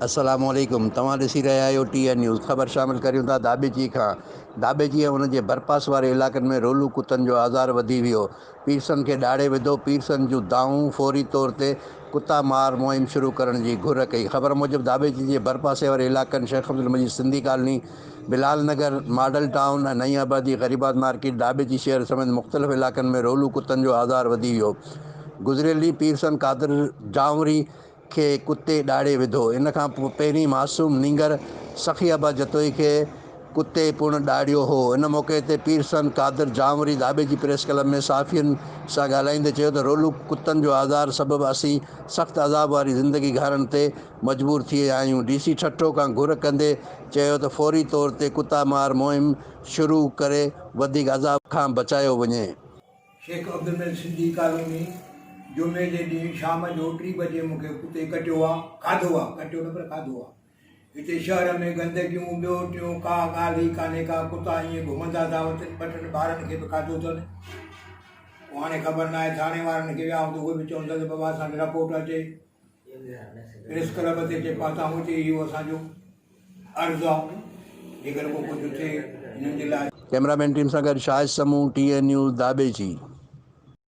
السلام عليڪم توهان ڏسي رهيا آهيو ٽي اين نيوز خبر شامل ڪريون ٿا داٻيجي کان داٻيجي ۽ ان جي ڀرپاس واري علائقن ۾ رولو ڪتن جو آزار وڌي ويو پيرسن کي ڏاڙهي وڌو پيرسن جون دانهون فوري طور تي ڪتا مار مهم شروع ڪرڻ جي گهر ڪئي خبر موجب داٻيجي جي ڀرپاسي واري علائقن شيخ عبدالمجيد سنڌي ڪالوني بلال نگر ماڊل ٽائون ۽ نئين آبادي غريباد مارڪيٽ داٻيجي شهر سميت مختلف علائقن ۾ رولو ڪتن جو آزار وڌي ويو گذريل ڏينهن پيرسن قادر جانوري کي ڪتي ڏاڙهي وڌو. ان کان پهرين معصوم نينگر سخي آباد جتوئي کي ڪتي پڻ ڏاڙهيو هو. ان موقعي تي پيرسن قادر جانوري ڌاٻيجي پريس ڪلب ۾ صحافين سان ڳالهائيندي چيو ته رولو ڪتن جو آزار سبب اسين سخت عذاب واري زندگي گهارڻ تي مجبور ٿي ويا آهيون. ڊي سي ٺٽو کان گهر ڪندي چيو ته فوري طور تي ڪتا مار مهم شروع ڪري وڌيڪ عذاب کان بچايو وڃي. شيخ عبدالملڪ سنڌي ڪالوني جمعي جي ڏينهن شام جو ٽي بجي مون کي ڪتي ڪٽيو آ کاڌو آ ڪٽيو نه پر کاڌو آ هتي شهر ۾ گندگيون ٻيو ٽيون ڪا ڳالهه ئي ڪانهي ڪا ڪتا ائين گهمندا ٿا وتن ٻه ٽن ٻارن کي به کاڌو اٿن پوء هاڻي خبر ناهي ٿاڻي وارن کي ويا آهيون ته اهي به چون ٿا ته بابا اسان کي رپورٽ اچي پريس ڪلب تي اچي پهتا آهيون اتي اهو اسان جو عرض آ جيڪڏهن ڪو ڪجهه ٿئي انهن جي لاء. ڪئميرا مين ٽيم سان گڏ Shahid Samoon, T N news, Dhabeji.